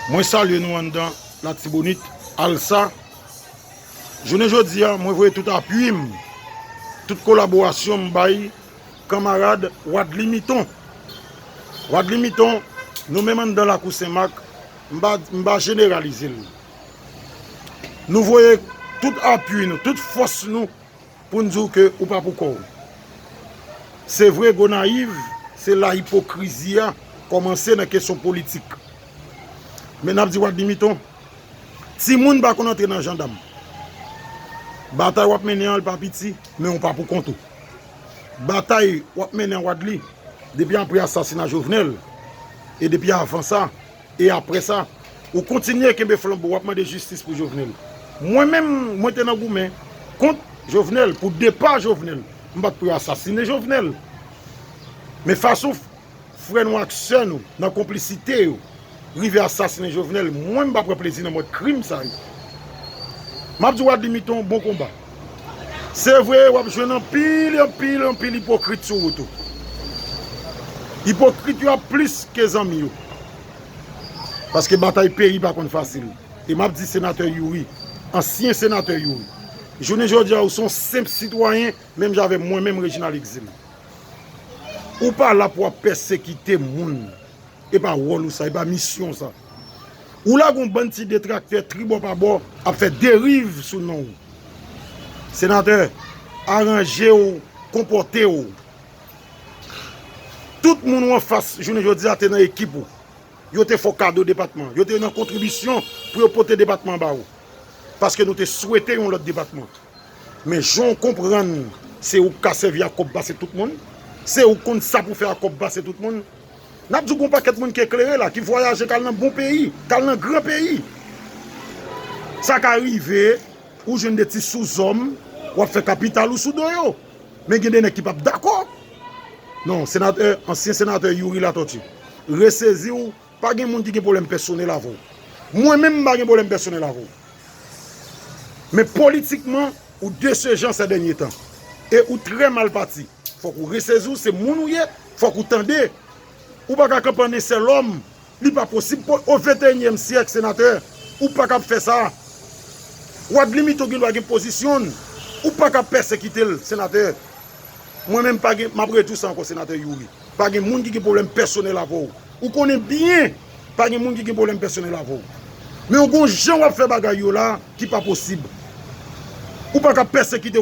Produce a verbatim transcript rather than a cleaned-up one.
Mwen salye nou anndan Latibonit, Alsa. Jounen jodi a, mwen voye tout apui m, tout kolaborasyon m bay kanmarad Wadly Miton. Wadly Miton, nou menm anndan lakou Senmak, m pa, m pa jeneralize l. Nou voye tout apui nou, tout fòs nou pou n di w ke ou pa pou kò w. Se vre, Gonayiv, se la ipokrizi a kòmanse nan kesyon politik. Men n ap di Wadly Miton, timoun pa konn antre nan jandam. Batay w ap mennen an, l pa piti, men w pa pou kont ou. Batay w ap mennen an, Wadly, depi apre asasina Jovenel, e depi avan sa, e apre sa, ou kontinye kenbe flanbo, w ap mande jistis pou Jovenel. Mwen menm, mwen te nan goumen kont Jovenel, pou depa Jovenel. M pa t pou yo asasine Jovenel. Men fason frè nou ak sè nou, nan konplisite yo, rive asasinen Jovenel, mwen m pa pran plezi nan mòd krim sa yo. M ap di Wadly Miton, bon konba. Se vre, w ap jwenn anpil, anpil, anpil ipokrit sou wout ou. Ipokrit yo ap plis ke zanmi yo. Paske batay peyi pa konn fasil. E m ap di senatè Youri, ansyen senatè Youri, jounen jodi a, ou se yon senp sitwayen, menm jan avè mwen menm, Reginald Exil. Ou pa la pou w ap pèsekite moun. E pa wòl ou sa, e pa misyon sa. Ou lage yon bann ti detraktè tribò pa bò ap fè deriv sou non w. Senatè, aranje w, konpòte w. Tout moun ou anfas jounen jodi a te nan ekip ou. Yo te fè w kado depatman. Yo te nan kontribisyon pou yo pote depatman ba ou. Paske nou te swete yon lòt depatman. Men jan w konprann, se ou k ka sèvi ak kòb pase tout moun. Se ou k konn sa pou fè ak kòb pase tout moun. N ap di w gen yon pakèt moun ki eklere la, ki vwayaje, k al nan bon peyi, k al nan gran peyi. Sa ka rive, ou jwenn de ti souzòm, w ap fè kapital ou sou do yo. Men gen de nèg ki p ap dakò. Non, senatè, ansyen senatè Youri Latortue, resezi w, pa gen moun ki gen pwoblèm pèsonèl avè w. Mwen menm, m pa gen pwoblèm pèsonèl avè w. Men politikman, ou desejan sè dènye tan. E ou trè mal pati. Fòk ou resezi w, se moun ou ye, fòk ou tande. Ou pa ka kanpe an en sèl òm. Li pa posib pou, o venteyinyèm syèk, senatè, ou pa ka ap fè sa. Wadly Miton gen dwa gen pozisyon l. Ou pa ka ap pèsekite l, senatè. Mwen menm pa gen, m ap redi w sa ankò, senatè Youri. Pa gen moun ki gen pwoblèm pèsonèl avè w. Ou konnen byen, pa gen moun ki gen pwoblèm pèsonèl avè w. Men w gon jan w ap fè bagay yo la ki pa posib. Ou pa ka pèsekite